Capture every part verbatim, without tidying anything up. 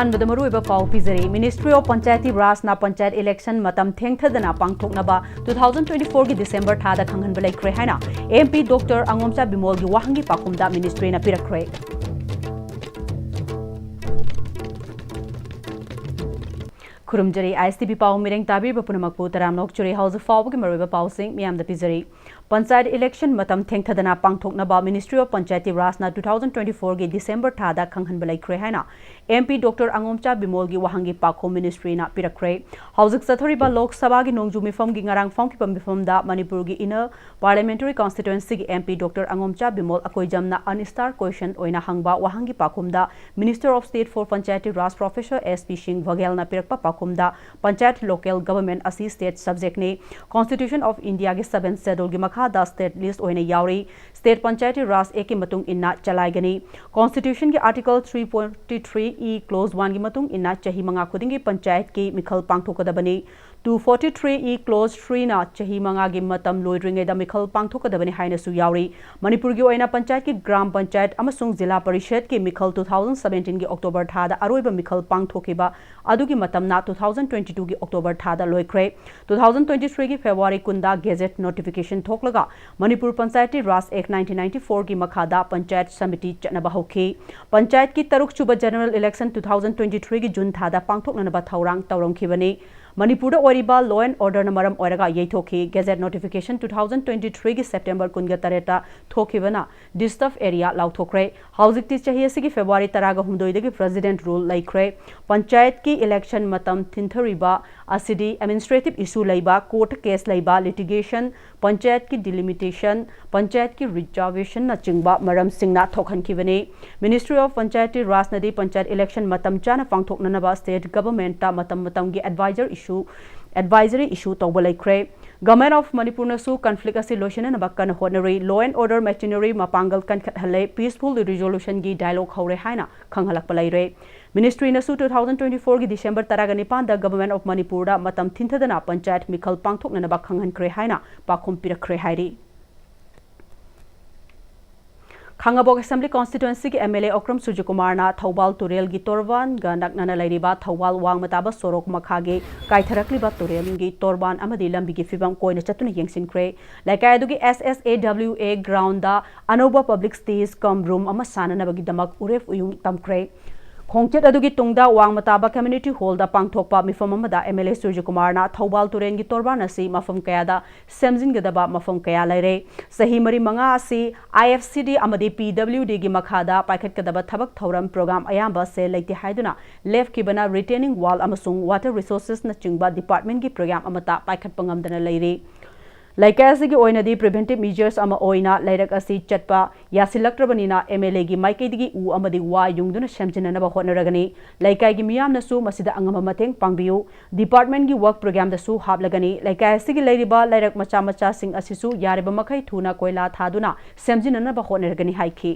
ꯑꯍꯥꯟꯕꯗ ꯃꯔꯨꯑꯣꯏꯕ ꯄꯥꯎ ꯄꯤꯖꯔꯤ꯫ Ministry of Panchayati Rajꯅ panchayat election ꯃꯇꯝ ꯊꯦꯡꯊꯗꯅ ꯄꯥꯡꯊꯣꯛꯅꯕ two thousand twenty-four ꯒꯤ December ꯊꯥꯗ ꯈꯪꯍꯟꯕ ꯂꯩꯈ꯭ꯔꯦ ꯍꯥꯏꯅ MP Doctor ꯑꯉꯣꯝꯆꯥ ꯕꯤꯃꯣꯜꯒꯤ ꯋꯥꯍꯪꯒꯤ ꯄꯥꯎꯈꯨꯝꯗ ministryꯅ ꯄꯤꯔꯛꯈ꯭ꯔꯦ꯫ ꯈꯨꯔꯨꯝꯖꯔꯤ꯫ ISTV ꯄꯥꯎ ꯃꯤꯔꯦꯡ ꯇꯥꯕꯤꯔꯤꯕ ꯄꯨꯝꯅꯃꯛꯄꯨ ꯇꯔꯥꯝꯅ ꯑꯣꯛꯆꯔꯤ꯫ ꯍꯧꯖꯤꯛ ꯐꯥꯎꯕꯒꯤ ꯃꯔꯨꯑꯣꯏꯕ ꯄꯥꯎꯁꯤꯡ ꯃꯤꯌꯥꯝꯗ ꯄꯤꯖꯔꯤ꯫ ꯄꯟꯆꯥꯌꯠ election ꯃꯇꯝ ꯊꯦꯡꯊꯗꯅ ꯄꯥꯡꯊꯣꯛꯅꯕ Ministry of Panchayati Rajꯅ two thousand twenty-four ꯒꯤ December ꯊꯥꯗ ꯈꯪꯍꯟꯕ ꯂꯩꯈ꯭ꯔꯦ ꯍꯥꯏꯅ MP Doctor ꯑꯉꯣꯝꯆꯥ ꯕꯤꯃꯣꯜꯒꯤ ꯋꯥꯍꯪꯒꯤ ꯄꯥꯎꯈꯨꯝ ministryꯅ ꯄꯤꯔꯛꯈ꯭ꯔꯦ꯫ ꯍꯧꯖꯤꯛ ꯆꯠꯊꯔꯤꯕ ꯂꯣꯛ ꯁꯚꯥꯒꯤ ꯅꯣꯡꯖꯨ ꯃꯤꯐꯝꯒꯤ ꯉꯔꯥꯡ ꯐꯝꯈꯤꯕ ꯃꯤꯐꯝꯗ ꯃꯅꯤꯄꯨꯔꯒꯤ Inner Parliamentary Constituencyꯒꯤ MP Doctor ꯑꯉꯣꯝꯆꯥ Bimol ꯑꯀꯣꯏꯖꯝꯅ unstarred question ꯑꯣꯏꯅ ꯍꯪꯕ ꯋꯥꯍꯪꯒꯤ ꯄꯥꯎꯈꯨꯝꯗ Minister of State for Panchayati Raj Professor S P Singh Baghelꯅ ꯄꯤꯔꯛꯄ ꯄꯥꯎꯈꯨꯝꯗ, ꯄꯟꯆꯥꯌꯠ local government ꯑꯁꯤ state subjectꯅꯤ꯫ Constitution of Indiaꯒꯤ seventh scheduleꯒꯤ ꯃꯈꯥꯗ state list ꯑꯣꯏꯅ ꯌꯥꯎꯔꯤ꯫ State Panchayati Raj Actꯀꯤ ꯃꯇꯨꯡ ꯏꯟꯅ ꯆꯂꯥꯏꯒꯅꯤ꯫ Constitutionꯒꯤ Article three forty-three E clause oneꯒꯤ ꯃꯇꯨꯡ ꯏꯟꯅ ꯆꯍꯤ ꯃꯉꯥ ꯈꯨꯗꯤꯡꯒꯤ ꯄꯟꯆꯥꯌꯠꯀꯤ ꯃꯤꯈꯜ ꯄꯥꯡꯊꯣꯛꯀꯗꯕꯅꯤ꯫ Two forty-three E clause threeꯅ ꯆꯍꯤ ꯃꯉꯥꯒꯤ ꯃꯇꯝ ꯂꯣꯏꯗ꯭ꯔꯤꯉꯩꯗ ꯃꯤꯈꯜ ꯄꯥꯡꯊꯣꯛꯀꯗꯕꯅꯤ ꯍꯥꯏꯅꯁꯨ ꯌꯥꯎꯔꯤ꯫ ꯃꯅꯤꯄꯨꯔꯒꯤ ꯑꯣꯏꯅ ꯄꯟꯆꯥꯌꯠꯀꯤ ꯒ꯭ꯔꯥꯝ ꯄꯟꯆꯥꯌꯠ ꯑꯃꯁꯨꯡ ꯖꯤꯂꯥ ꯄꯔꯤꯁꯗꯀꯤ ꯃꯤꯈꯜ two thousand seventeenꯒꯤ October ꯊꯥꯗ ꯑꯔꯣꯏꯕ ꯃꯤꯈꯜ ꯄꯥꯡꯊꯣꯛꯈꯤꯕ ꯑꯗꯨꯒꯤ ꯃꯇꯝꯅ two thousand twenty-twoꯒꯤ October ꯊꯥꯗ ꯂꯣꯏꯈ꯭ꯔꯦ꯫ Two thousand twenty-threeꯒꯤ February ꯀꯨꯟꯗ gazette notification ꯊꯣꯛꯂꯒ Manipur Panchayati Raj Act nineteen ninety-fourꯒꯤ ꯃꯈꯥꯗ ꯄꯟꯆꯥꯌꯠ ꯁꯃꯤꯇꯤ ꯆꯠꯅꯕ ꯍꯧꯈꯤ꯫ ꯄꯟꯆꯥꯌꯠꯀꯤ ꯇꯔꯨꯛꯁꯨꯕ general election two thousand twenty-threeꯒꯤ June ꯊꯥꯗ ꯄꯥꯡꯊꯣꯛꯅꯅꯕ ꯊꯧꯔꯥꯡ ꯇꯧꯔꯝꯈꯤꯕꯅꯤ꯫ ꯃꯅꯤꯄꯨꯔꯗ ꯑꯣꯏꯔꯤꯕ law and orderꯅ ꯃꯔꯝ ꯑꯣꯏꯔꯒ ꯌꯩꯊꯣꯛꯈꯤ꯫ Gazette notification two thousand twenty-threeꯒꯤ September ꯀꯨꯟꯒ ꯇꯔꯦꯠꯇ ꯊꯣꯛꯈꯤꯕꯅ disturb area ꯂꯥꯎꯊꯣꯛꯈ꯭ꯔꯦ꯫ ꯍꯧꯖꯤꯛꯇꯤ ꯆꯍꯤ ꯑꯁꯤꯒꯤ February ꯇꯔꯥꯒ ꯍꯨꯝꯗꯣꯏꯗꯒꯤ president rule ꯂꯩꯈ꯭ꯔꯦ꯫ ꯄꯟꯆꯥꯌꯠꯀꯤ election ꯃꯇꯝ ꯊꯤꯟꯊꯔꯤꯕ ꯑꯁꯤꯗꯤ administrative issue ꯂꯩꯕ, court case ꯂꯩꯕ, litigation, ꯄꯟꯆꯥꯌꯠꯀꯤ delimitation, ꯄꯟꯆꯥꯌꯠꯀꯤ reservationꯅꯆꯤꯡꯕ ꯃꯔꯝꯁꯤꯡꯅ ꯊꯣꯛꯍꯟꯈꯤꯕꯅꯤ꯫ Ministry of Panchayati Rajꯅꯗꯤ panchayat election ꯃꯇꯝ ꯆꯥꯅ ꯄꯥꯡꯊꯣꯛꯅꯅꯕ state governmentꯇ ꯃꯇꯝ ꯃꯇꯝꯒꯤ advisor issue, advisory issue ꯇꯧꯕ ꯂꯩꯈ꯭ꯔꯦ꯫ Government of Manipurꯅꯁꯨ conflict ꯑꯁꯤ ꯂꯣꯏꯁꯤꯟꯅꯅꯕ ꯀꯟꯅ ꯍꯣꯠꯅꯔꯤ꯫ Law and order machinery ꯃꯄꯥꯡꯒꯜ ꯀꯟꯈꯠꯍꯜꯂꯦ, peaceful resolutionꯒꯤ dialogue ꯍꯧꯔꯦ ꯍꯥꯏꯅ ꯈꯪꯍꯜꯂꯛꯄ ꯂꯩꯔꯦ꯫ Ministryꯅꯁꯨ two thousand twenty-fourꯒꯤ December ꯇꯔꯥꯒ ꯅꯤꯄꯥꯟꯗ Government of Manipurꯗ ꯃꯇꯝ ꯊꯤꯟꯊꯗꯅ ꯄꯟꯆꯥꯌꯠ ꯃꯤꯈꯜ ꯄꯥꯡꯊꯣꯛꯅꯅꯕ ꯈꯪꯍꯟꯈ꯭ꯔꯦ ꯍꯥꯏꯅ ꯄꯥꯎꯈꯨꯝ ꯄꯤꯔꯛꯈ꯭ꯔꯦ ꯍꯥꯏꯔꯤ꯫ ꯈꯥꯉꯕꯣꯛ Assembly Constituency ꯒꯤ M L A Okram ꯁꯨꯔꯖꯀꯨꯃꯥꯔꯅ Thoubal ꯇꯨꯔꯦꯜꯒꯤ ꯇꯣꯔꯕꯥꯟꯒ ꯅꯛꯅꯅ ꯂꯩꯔꯤꯕ ꯊꯧꯕꯥꯜ ꯋꯥꯡꯃ ꯇꯥꯕ ꯁꯣꯔꯣꯛ ꯃꯈꯥꯒꯤ ꯀꯥꯏꯊꯔꯛꯂꯤꯕ ꯇꯨꯔꯦꯜꯒꯤ ꯇꯣꯔꯕꯥꯟ ꯑꯃꯗꯤ ꯂꯝꯕꯤꯒꯤ ꯐꯤꯕꯝ ꯀꯣꯏꯅ ꯆꯠꯇꯨꯅ ꯌꯦꯡꯁꯤꯟꯈ꯭ꯔꯦ꯫ ꯂꯩꯀꯥꯏ ꯑꯗꯨꯒꯤ S S A W A ground ꯗ ꯑꯅꯧꯕ public stage cum room ꯑꯃ ꯁꯥꯅꯅꯕꯒꯤꯗꯃꯛ ꯎꯔꯦꯞ ꯎꯌꯨꯡ ꯇꯝꯈ꯭ꯔꯦ꯫ ꯈꯣꯡꯆꯠ ꯑꯗꯨꯒꯤ ꯇꯨꯡꯗ ꯋꯥꯡꯃ ꯇꯥꯕ Community Hall ꯗ ꯄꯥꯡꯊꯣꯛꯄ ꯃꯤꯐꯝ ꯑꯃꯗ M L A ꯁꯨꯔꯖꯀꯨꯃꯥꯔꯅ ꯊꯧꯕꯥꯜ ꯇꯨꯔꯦꯜꯒꯤ ꯇꯣꯔꯕꯥꯟ ꯑꯁꯤ ꯃꯐꯝ ꯀꯌꯥꯗ ꯁꯦꯝꯖꯤꯟꯒꯗꯕ ꯃꯐꯝ ꯀꯌꯥ ꯂꯩꯔꯦ꯫ ꯆꯍꯤ ꯃꯔꯤ ꯃꯉꯥ ꯑꯁꯤ I F C D ꯑꯃꯗꯤ P W D ꯒꯤ ꯃꯈꯥꯗ ꯄꯥꯏꯈꯠꯀꯗꯕ ꯊꯕꯛ ꯊꯧꯔꯝ program ꯑꯌꯥꯝꯕ ꯁꯦꯜ ꯂꯩꯇꯦ ꯍꯥꯏꯗꯨꯅ ꯂꯦꯞꯈꯤꯕꯅ retaining wall ꯑꯃꯁꯨꯡ water resources ꯅꯆꯤꯡꯕ department ꯀꯤ program ꯑꯃꯠꯇ ꯄꯥꯏꯈꯠꯄ ꯉꯝꯗꯅ ꯂꯩꯔꯤ꯫ ꯂꯩꯀꯥꯏ ꯑꯁꯤꯒꯤ ꯑꯣꯏꯅꯗꯤ preventive measures ꯑꯃ ꯑꯣꯏꯅ ꯂꯩꯔꯛ ꯑꯁꯤ ꯆꯠꯄ ꯌꯥꯁꯤꯜꯂꯛꯇ꯭ꯔꯕꯅꯤꯅ M L A ꯒꯤ ꯃꯥꯏꯀꯩꯗꯒꯤ ꯎ ꯑꯃꯗꯤ ꯋꯥ ꯌꯨꯡꯗꯨꯅ ꯁꯦꯝꯖꯤꯟꯅꯅꯕ ꯍꯣꯠꯅꯔꯒꯅꯤ꯫ ꯂꯩꯀꯥꯏꯒꯤ ꯃꯤꯌꯥꯝꯅꯁꯨ ꯃꯁꯤꯗ ꯑꯉꯝꯕ ꯃꯇꯦꯡ ꯄꯥꯡꯕꯤꯌꯨ꯫ Department ꯀꯤ work program ꯗꯁꯨ ꯍꯥꯞꯂꯒꯅꯤ꯫ ꯂꯩꯀꯥꯏ ꯑꯁꯤꯒꯤ ꯂꯩꯔꯤꯕ ꯂꯩꯔꯛ ꯃꯆꯥ ꯃꯆꯥꯁꯤꯡ ꯑꯁꯤꯁꯨ ꯌꯥꯔꯤꯕ ꯃꯈꯩ ꯊꯨꯅ ꯀꯣꯏꯂꯥ ꯊꯥꯗꯨꯅ ꯁꯦꯝꯖꯤꯟꯅꯅꯕ ꯍꯣꯠꯅꯔꯒꯅꯤ ꯍꯥꯏꯈꯤ꯫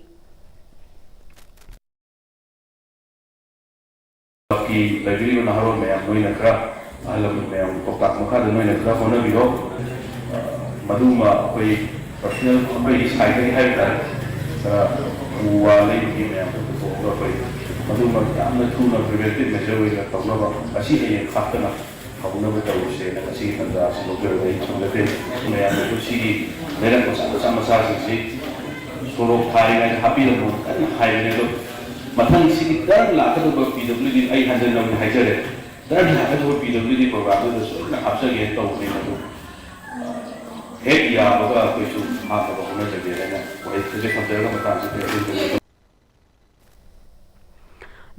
ꯀꯤ ꯂꯩꯕꯤꯔꯤꯕ ꯅꯍꯥꯔꯣꯜ ꯃꯌꯥꯝ, ꯅꯣꯏꯅ ꯈꯔ, ꯑꯍꯜ ꯂꯃꯟ ꯃꯌꯥꯝꯒꯤ ꯄꯥꯎꯇꯥꯛ ꯃꯈꯥꯗ ꯅꯣꯏꯅ ꯈꯔ ꯍꯣꯠꯅꯕꯤꯔꯣ꯫ ꯃꯗꯨꯃ ꯑꯩꯈꯣꯏ personal, ꯑꯩꯈꯣꯏꯒꯤ side ꯇꯒꯤ ꯍꯥꯏꯕ ꯇꯥꯔꯦ, ꯈꯔ ꯎ ꯋꯥ ꯂꯩꯕꯒꯤ ꯃꯌꯥꯝꯗꯣ ꯄꯨꯊꯣꯛꯑꯒ ꯑꯩꯈꯣꯏ ꯃꯗꯨꯃ ꯌꯥꯝꯅ ꯊꯨꯅ preventive measure ꯑꯣꯏꯅ ꯇꯧꯅꯕ, ꯉꯁꯤ ꯍꯌꯦꯡ ꯈꯥꯛꯇꯅ ꯍꯧꯅꯕ ꯇꯧꯔꯁꯦꯅ ꯉꯁꯤꯒꯤ ꯇꯥꯟꯖꯥ ꯑꯁꯤ ꯂꯧꯖꯔꯒ ꯑꯩ ꯊꯝꯖꯒꯦ꯫ ꯃꯌꯥꯝꯗꯁꯨ ꯁꯤꯒꯤ ꯂꯩꯔꯛ ꯃꯆꯥ ꯃꯆꯥ ꯃꯆꯥꯁꯤꯡꯁꯤ ꯁꯣꯔꯣꯛ ꯊꯥꯔꯤꯉꯩꯗ ꯍꯥꯞꯄꯤꯔꯝꯃꯣ ꯀꯟꯅ ꯍꯥꯏꯕꯅꯦ꯫ ꯑꯗꯣ ꯃꯊꯪ ꯁꯤꯒꯤ ꯇꯔꯟ ꯂꯥꯛꯀꯗꯧꯕ P W D, ꯑꯩ ꯍꯟꯖꯟꯅ ꯑꯃꯨꯛ ꯍꯥꯏꯖꯔꯦ, ꯇꯔꯟ ꯂꯥꯛꯀꯗꯧꯕ P W D program ꯗꯨꯗ ꯁꯣꯏꯗꯅ ꯍꯥꯞꯆꯒꯦꯅ ꯇꯧꯕꯅꯦ꯫ ꯑꯗꯨ ꯍꯦꯛ ꯌꯥꯕꯒ ꯑꯩꯈꯣꯏꯁꯨ ꯍꯥꯞꯅꯕ ꯍꯣꯠꯅꯖꯒꯦ ꯍꯥꯏꯅ ꯋꯥꯍꯩ ꯈꯖꯤꯛ ꯊꯝꯖꯔꯒ ꯃꯇꯥꯡꯁꯤꯗ ꯑꯗꯨꯝ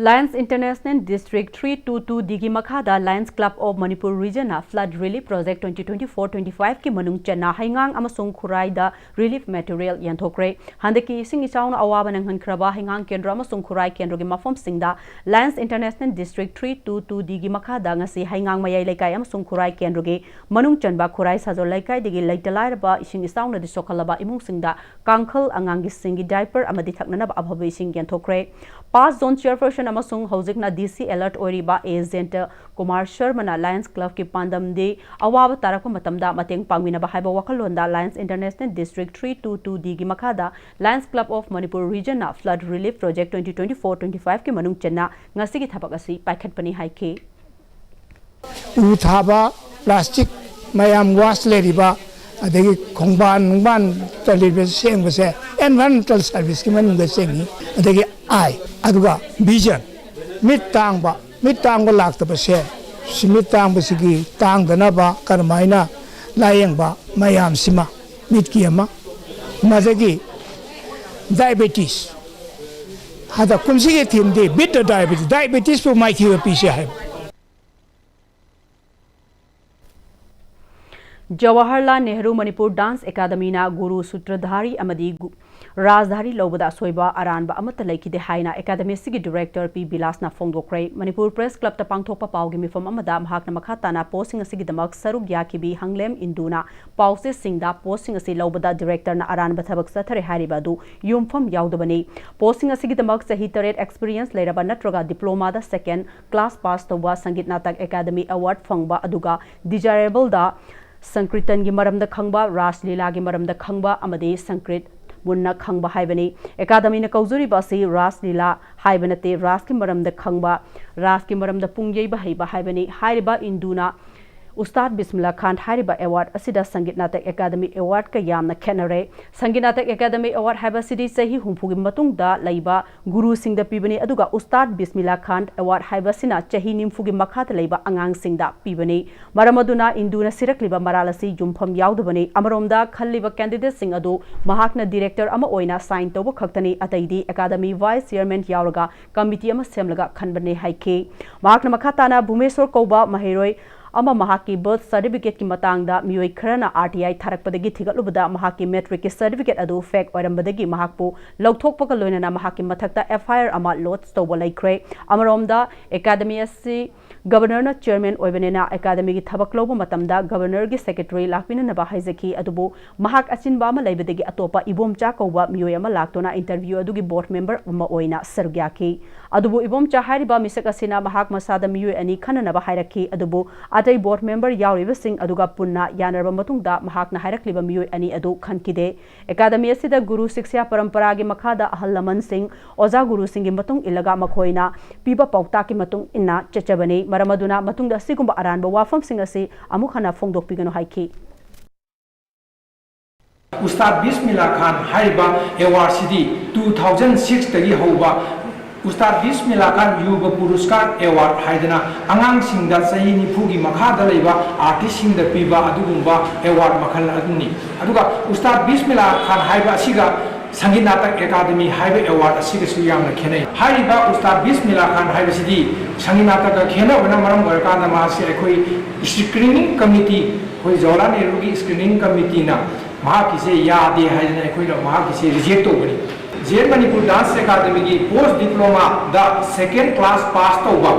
Lions International District three two two D ꯒꯤ ꯃꯈꯥꯗ Lions Club of Manipur Region ꯅ Flood Relief Project twenty twenty-four twenty-five ꯀꯤ ꯃꯅꯨꯡ ꯆꯟꯅ ꯍꯩꯉꯥꯡ ꯑꯃꯁꯨꯡ ꯈꯨꯔꯥꯏꯗ relief material ꯌꯦꯟꯊꯣꯛꯈ꯭ꯔꯦ꯫ ꯍꯟꯗꯛꯀꯤ ꯏꯁꯤꯡ ꯏꯆꯥꯎꯅ ꯑꯋꯥꯕ ꯅꯪꯍꯟꯈ꯭ꯔꯕ ꯍꯩꯉꯥꯡ ꯀꯦꯟꯗ꯭ꯔ ꯑꯃꯁꯨꯡ ꯈꯨꯔꯥꯏ ꯀꯦꯟꯗ꯭ꯔꯒꯤ ꯃꯐꯝꯁꯤꯡꯗ Lions International District three two two D ꯒꯤ ꯃꯈꯥꯗ ꯉꯁꯤ ꯍꯩꯉꯥꯡ ꯃꯌꯥꯏ ꯂꯩꯀꯥꯏ ꯑꯃꯁꯨꯡ ꯈꯨꯔꯥꯏ ꯀꯦꯟꯗ꯭ꯔꯒꯤ ꯃꯅꯨꯡ ꯆꯟꯕ ꯈꯨꯔꯥꯏ ꯁꯥꯖꯣꯜ ꯂꯩꯀꯥꯏꯗꯒꯤ ꯂꯩꯇ ꯂꯥꯏꯔꯕ ꯏꯁꯤꯡ ꯏꯆꯥꯎꯅꯗꯤ ꯁꯣꯛꯍꯜꯂꯕ ꯏꯃꯨꯡꯁꯤꯡꯗ ꯀꯥꯡꯈꯜ, ꯑꯉꯥꯡꯒꯤꯁꯤꯡꯒꯤ diaper ꯑꯃꯗꯤ ꯊꯛꯅꯅꯕ ꯑꯐꯕ ꯏꯁꯤꯡ ꯌꯦꯟꯊꯣꯛꯈ꯭ꯔꯦ꯫ Past Zone Chairperson ꯑꯃꯁꯨꯡ ꯍꯧꯖꯤꯛꯅ D C alert ꯑꯣꯏꯔꯤꯕ ꯑꯦꯖꯦꯟꯠ ꯀꯨꯃꯥꯔ ꯁꯔꯃꯅ Lions Clubꯀꯤ ꯄꯥꯟꯗꯝꯗꯤ ꯑꯋꯥꯕ ꯇꯥꯔꯛꯄ ꯃꯇꯝꯗ ꯃꯇꯦꯡ ꯄꯥꯡꯃꯤꯟꯅꯕ ꯍꯥꯏꯕ ꯋꯥꯈꯜꯂꯣꯟꯗ Lions International District three two two Dꯒꯤ ꯃꯈꯥꯗ Lions Club of Manipur Regionꯅ Flood Relief Project twenty twenty-four twenty-fiveꯀꯤ ꯃꯅꯨꯡ ꯆꯟꯅ ꯉꯁꯤꯒꯤ ꯊꯕꯛ ꯑꯁꯤ ꯄꯥꯏꯈꯠꯄꯅꯤ ꯍꯥꯏꯈꯤ꯫ ꯎ ꯊꯥꯕ, plastic ꯃꯌꯥꯝ waste ꯂꯩꯔꯤꯕ, ꯑꯗꯒꯤ ꯈꯣꯡꯕꯥꯟ ꯅꯨꯡꯕꯥꯟꯗ ꯂꯩꯕ ꯁꯦꯡꯕꯁꯦ environmental serviceꯀꯤ ꯃꯅꯨꯡꯗ ꯆꯤꯡꯏ꯫ ꯑꯗꯒꯤ I, ꯑꯗꯨꯒ vision, ꯃꯤꯠ ꯇꯥꯡꯕ, ꯃꯤꯠ ꯇꯥꯡꯕ ꯂꯥꯛꯇꯕꯁꯦ, ꯁꯤ ꯃꯤꯠ ꯇꯥꯡꯕꯁꯤꯒꯤ ꯇꯥꯡꯗꯅꯕ ꯀꯔꯝꯍꯥꯏꯅ ꯂꯥꯌꯦꯡꯕ ꯃꯌꯥꯝꯁꯤꯃ, ꯃꯤꯠꯀꯤ ꯑꯃ, ꯃꯗꯒꯤ diabetes, ꯍꯟꯗꯛ ꯀꯨꯝꯁꯤꯒꯤ themeꯗꯤ Beat the Diabetes, diabetesꯄꯨ ꯃꯥꯏꯊꯤꯕ ꯄꯤꯁꯤ ꯍꯥꯏꯕ꯫ Jawaharlal Nehru Manipur Dance Academyꯅ ꯒꯨꯔꯨ ꯁꯨꯇ꯭ꯔꯙꯥꯔꯤ ꯑꯃꯗꯤ ꯒꯨ-, ꯔꯥꯖꯙꯥꯔꯤ ꯂꯧꯕꯗ ꯑꯁꯣꯏꯕ ꯑꯔꯥꯟꯕ ꯑꯃꯠꯇ ꯂꯩꯈꯤꯗꯦ ꯍꯥꯏꯅ ꯑꯦꯀꯥꯗꯃꯤ ꯑꯁꯤꯒꯤ director P ꯕꯤꯂꯥꯁꯅ ꯐꯣꯡꯗꯣꯛꯈ꯭ꯔꯦ꯫ ꯃꯅꯤꯄꯨꯔ Press Clubꯇ ꯄꯥꯡꯊꯣꯛꯄ ꯄꯥꯎꯒꯤ ꯃꯤꯐꯝ ꯑꯃꯗ ꯃꯍꯥꯛꯅ ꯃꯈꯥ ꯇꯥꯅ postꯁꯤꯡ ꯑꯁꯤꯒꯤꯗꯃꯛ ꯁꯔꯨꯛ ꯌꯥꯈꯤꯕꯤ ꯍꯪꯂꯦꯝ ꯏꯟꯗꯨꯅ ꯄꯥꯎꯆꯦꯁꯤꯡꯗ postꯁꯤꯡ ꯑꯁꯤ ꯂꯧꯕꯗ directorꯅ ꯑꯔꯥꯟꯕ ꯊꯕꯛ ꯆꯠꯊꯔꯦ ꯍꯥꯏꯔꯤꯕ ꯑꯗꯨ ꯌꯨꯝꯐꯝ ꯌꯥꯎꯗꯕꯅꯤ꯫ Postꯁꯤꯡ ꯑꯁꯤꯒꯤꯗꯃꯛ ꯆꯍꯤ ꯇꯔꯦꯠ experience ꯂꯩꯔꯕ ꯅꯠꯇ꯭ꯔꯒ diplomaꯗ second class pass ꯇꯧꯕ, ꯁꯪꯒꯤꯠ ꯅꯥꯇꯛ ꯑꯦꯀꯥꯗꯃꯤ award ꯐꯪꯕ, ꯑꯗꯨꯒ desirableꯗ ꯁꯪꯀ꯭ꯔꯤꯇꯟꯒꯤ ꯃꯔꯝꯗ ꯈꯪꯕ, ꯔꯥꯁ ꯂꯤꯂꯥꯒꯤ ꯃꯔꯝꯗ ꯈꯪꯕ ꯑꯃꯗꯤ ꯁꯪꯀ꯭ꯔꯤꯠ ꯃꯨꯟꯅ ꯈꯪꯕ ꯍꯥꯏꯕꯅꯤ꯫ ꯑꯦꯀꯥꯗꯃꯤꯅ ꯀꯧꯖꯔꯤꯕ ꯑꯁꯤ ꯔꯥꯁ ꯂꯤꯂꯥ ꯍꯥꯏꯕ ꯅꯠꯇꯦ, ꯔꯥꯁꯀꯤ ꯃꯔꯝꯗ ꯈꯪꯕ, ꯔꯥꯁꯀꯤ ꯃꯔꯝꯗ ꯄꯨꯡ ꯌꯩꯕ ꯍꯩꯕ ꯍꯥꯏꯕꯅꯤ꯫ ꯍꯥꯏꯔꯤꯕ ꯏꯟꯗꯨꯅ ꯎꯁꯇꯥꯗ ꯕꯤꯁꯃꯤꯜꯂꯥ ꯈꯥꯟ ꯍꯥꯏꯔꯤꯕ award ꯑꯁꯤꯗ ꯁꯪꯒꯤꯠ ꯅꯥꯇꯛ ꯑꯦꯀꯥꯗꯃꯤ awardꯀ ꯌꯥꯝꯅ ꯈꯦꯠꯅꯔꯦ꯫ ꯁꯪꯒꯤꯠ ꯅꯥꯇꯛ ꯑꯦꯀꯥꯗꯃꯤ award ꯍꯥꯏꯕꯁꯤꯗꯤ ꯆꯍꯤ ꯍꯨꯝꯐꯨꯒꯤ ꯃꯇꯨꯡꯗ ꯂꯩꯕ ꯒꯨꯔꯨꯁꯤꯡꯗ ꯄꯤꯕꯅꯤ, ꯑꯗꯨꯒ ꯎꯁꯇꯥꯗ ꯕꯤꯁꯃꯤꯜꯂꯥ ꯈꯥꯟ award ꯍꯥꯏꯕꯁꯤꯅ ꯆꯍꯤ ꯅꯤꯐꯨꯒꯤ ꯃꯈꯥꯗ ꯂꯩꯕ ꯑꯉꯥꯡꯁꯤꯡꯗ ꯄꯤꯕꯅꯤ꯫ ꯃꯔꯝ ꯑꯗꯨꯅ ꯏꯟꯗꯨꯅ ꯁꯤꯔꯛꯂꯤꯕ ꯃꯔꯥꯜ ꯑꯁꯤ ꯌꯨꯝꯐꯝ ꯌꯥꯎꯗꯕꯅꯤ꯫ ꯑꯃꯔꯣꯝꯗ ꯈꯜꯂꯤꯕ candidateꯁꯤꯡ ꯑꯗꯨ ꯃꯍꯥꯛꯅ director ꯑꯃ ꯑꯣꯏꯅ sign ꯇꯧꯕ ꯈꯛꯇꯅꯤ, ꯑꯇꯩꯗꯤ ꯑꯦꯀꯥꯗꯃꯤ vice chairman ꯌꯥꯎꯔꯒ committee ꯑꯃ ꯁꯦꯝꯂꯒ ꯈꯟꯕꯅꯤ ꯍꯥꯏꯈꯤ꯫ ꯃꯍꯥꯛꯅ ꯃꯈꯥ ꯇꯥꯅ ꯚꯨꯃꯦꯁꯣꯔ ꯀꯧꯕ ꯃꯍꯩꯔꯣꯏ ꯑꯃ ꯃꯍꯥꯛꯀꯤ ꯕꯔꯊ ꯁꯔꯇꯤꯐꯤꯀꯦꯠꯀꯤ ꯃꯇꯥꯡꯗ ꯃꯤꯑꯣꯏ ꯈꯔꯅ ꯑꯥꯔ ꯇꯤ ꯑꯥꯏ ꯊꯥꯔꯛꯄꯗꯒꯤ ꯊꯤꯒꯠꯂꯨꯕꯗ ꯃꯍꯥꯛꯀꯤ ꯃꯦꯇ꯭ꯔꯤꯛꯀꯤ ꯁꯔꯇꯤꯐꯤꯀꯦꯠ ꯑꯗꯨ ꯐꯦꯛ ꯑꯣꯏꯔꯝꯕꯗꯒꯤ ꯃꯍꯥꯛꯄꯨ ꯂꯧꯊꯣꯛꯄꯒ ꯂꯣꯏꯅꯅ ꯃꯍꯥꯛꯀꯤ ꯃꯊꯛꯇ ꯑꯦꯐ ꯑꯥꯏ ꯑꯥꯔ ꯑꯃ ꯂꯣꯗꯖ ꯇꯧꯕ ꯂꯩꯈ꯭ꯔꯦ꯫ ꯑꯃꯔꯣꯝꯗ ꯑꯦꯀꯥꯗꯃꯤ ꯑꯁꯤ ꯒꯕꯔꯅꯔꯅ ꯆꯤꯌꯔꯃꯦꯟ ꯑꯣꯏꯕꯅꯤꯅ ꯑꯦꯀꯥꯗꯃꯤꯒꯤ ꯊꯕꯛ ꯂꯧꯕ ꯃꯇꯝꯗ ꯒꯕꯔꯅꯔꯒꯤ ꯁꯦꯀ꯭ꯔꯦꯇꯔꯤ ꯂꯥꯛꯄꯤꯅꯅꯕ ꯍꯥꯏꯖꯈꯤ, ꯑꯗꯨꯕꯨ ꯃꯍꯥꯛ ꯑꯆꯤꯟꯕ ꯑꯃ ꯂꯩꯕꯗꯒꯤ ꯑꯇꯣꯞꯄ ꯏꯕꯣꯝꯆꯥ ꯀꯧꯕ ꯃꯤꯑꯣꯏ ꯑꯃ ꯂꯥꯛꯇꯨꯅ ꯏꯟꯇꯔꯚ꯭ꯌꯨ ꯑꯗꯨꯒꯤ ꯕꯣꯔꯗ ꯃꯦꯝꯕꯔ ꯑꯃ ꯑꯣꯏꯅ ꯁꯔꯨꯛ ꯌꯥꯈꯤ꯫ ꯑꯗꯨꯕꯨ ꯏꯕꯣꯝꯆꯥ ꯍꯥꯏꯔꯤꯕ ꯃꯤꯁꯛ ꯑꯁꯤꯅ ꯃꯍꯥꯛ ꯃꯁꯥꯗ ꯃꯤꯑꯣꯏ ꯑꯅꯤ ꯈꯟꯅꯅꯕ ꯍꯥꯏꯔꯛꯈꯤ, ꯑꯗꯨꯕꯨ ꯑꯇꯩ ꯕꯣꯔꯗ ꯃꯦꯝꯕꯔ ꯌꯥꯎꯔꯤꯕꯁꯤꯡ ꯑꯗꯨꯒ ꯄꯨꯟꯅ ꯌꯥꯅꯔꯕ ꯃꯇꯨꯡꯗ ꯃꯍꯥꯛꯅ ꯍꯥꯏꯔꯛꯂꯤꯕ ꯃꯤꯑꯣꯏ ꯑꯅꯤ ꯑꯗꯨ ꯈꯟꯈꯤꯗꯦ꯫ ꯑꯦꯀꯥꯗꯃꯤ ꯑꯁꯤꯗ ꯒꯨꯔꯨ ꯁꯤꯛꯁ꯭ꯌꯥ ꯄꯔꯝꯄꯔꯥꯒꯤ ꯃꯈꯥꯗ ꯑꯍꯜ ꯂꯃꯟꯁꯤꯡ, ꯑꯣꯖꯥ ꯒꯨꯔꯨꯁꯤꯡꯒꯤ ꯃꯇꯨꯡ ꯏꯜꯂꯒ ꯃꯈꯣꯏꯅ ꯄꯤꯕ ꯄꯥꯎꯇꯥꯛꯀꯤ ꯃꯇꯨꯡ ꯏꯟꯅ ꯆꯠꯆꯕꯅꯤ꯫ ꯃꯔꯝ ꯑꯗꯨꯅ ꯃꯇꯨꯡꯗ ꯑꯁꯤꯒꯨꯝꯕ ꯑꯔꯥꯟꯕ ꯋꯥꯐꯝꯁꯤꯡ ꯑꯁꯤ ꯑꯃꯨꯛ ꯍꯟꯅ ꯐꯣꯡꯗꯣꯛꯄꯤꯒꯅꯨ ꯍꯥꯏꯈꯤ꯫ ꯎꯁꯇꯥꯗ ꯕꯤꯁꯃꯤꯜꯂꯥ ꯈꯥꯟ ꯍꯥꯏꯔꯤꯕ ꯑꯦꯋꯥꯔꯗꯁꯤꯗꯤ ꯇꯨ ꯊꯥꯎꯖꯟ ꯁꯤꯛꯁꯇꯒꯤ ꯍꯧꯕ ꯎꯁꯇꯥꯗ ꯕꯤꯁꯃꯤꯜꯂꯥ ꯈꯥꯟ ꯌꯨꯕ ꯄꯨꯔꯁꯀꯥꯔ ꯑꯦꯋꯥꯔꯗ ꯍꯥꯏꯗꯅ ꯑꯉꯥꯡꯁꯤꯡꯗ ꯆꯍꯤ ꯅꯤꯐꯨꯒꯤ ꯃꯈꯥꯗ ꯂꯩꯕ ꯑꯥꯔꯇꯤꯁꯁꯤꯡꯗ ꯄꯤꯕ ꯑꯗꯨꯒꯨꯝꯕ ꯑꯦꯋꯥꯔꯗ ꯃꯈꯜ ꯑꯗꯨꯅꯤ꯫ ꯑꯗꯨꯒ ꯎꯁꯇꯥꯗ ꯕꯤꯁꯃꯤꯜꯂꯥ ꯈꯥꯟ ꯍꯥꯏꯕ ꯑꯁꯤꯒ ꯁꯪꯒꯤꯠ ꯅꯥꯇꯛ ꯑꯦꯀꯥꯗꯃꯤ ꯍꯥꯏꯕ ꯑꯦꯋꯥꯔꯗ ꯑꯁꯤꯒꯁꯨ ꯌꯥꯝꯅ ꯈꯦꯠꯅꯩ꯫ ꯍꯥꯏꯔꯤꯕ ꯎꯁꯇꯥꯗ ꯕꯤꯁꯃꯤꯜꯂꯥ ꯈꯥꯟ ꯍꯥꯏꯕꯁꯤꯗꯤ ꯁꯪꯒꯤꯠ ꯅꯥꯇꯛꯀ ꯈꯦꯠꯅꯕꯅ ꯃꯔꯝ ꯑꯣꯏꯔꯀꯥꯟꯗ ꯃꯥꯁꯤ ꯑꯩꯈꯣꯏ ꯁ꯭ꯀ꯭ꯔꯤꯅꯤꯡ ꯀꯃꯤꯇꯤ, ꯑꯩꯈꯣꯏ ꯖꯋꯥꯍꯔꯂꯥꯜ ꯅꯦꯍꯔꯨꯒꯤ ꯁ꯭ꯀ꯭ꯔꯤꯅꯤꯡ ꯀꯃꯤꯇꯤꯅ ꯃꯍꯥꯛꯀꯤꯁꯦ ꯌꯥꯗꯦ ꯍꯥꯏꯗꯅ ꯑꯩꯈꯣꯏꯅ ꯃꯍꯥꯛꯀꯤꯁꯦ ꯔꯤꯖꯦꯛ ꯇꯧꯕꯅꯤ꯫ J and Manipur dance ꯑꯦꯀꯥꯗꯃꯤꯒꯤ post ꯗꯤꯄ꯭ꯂꯣꯃꯥꯗ second class pass ꯇꯧꯕ,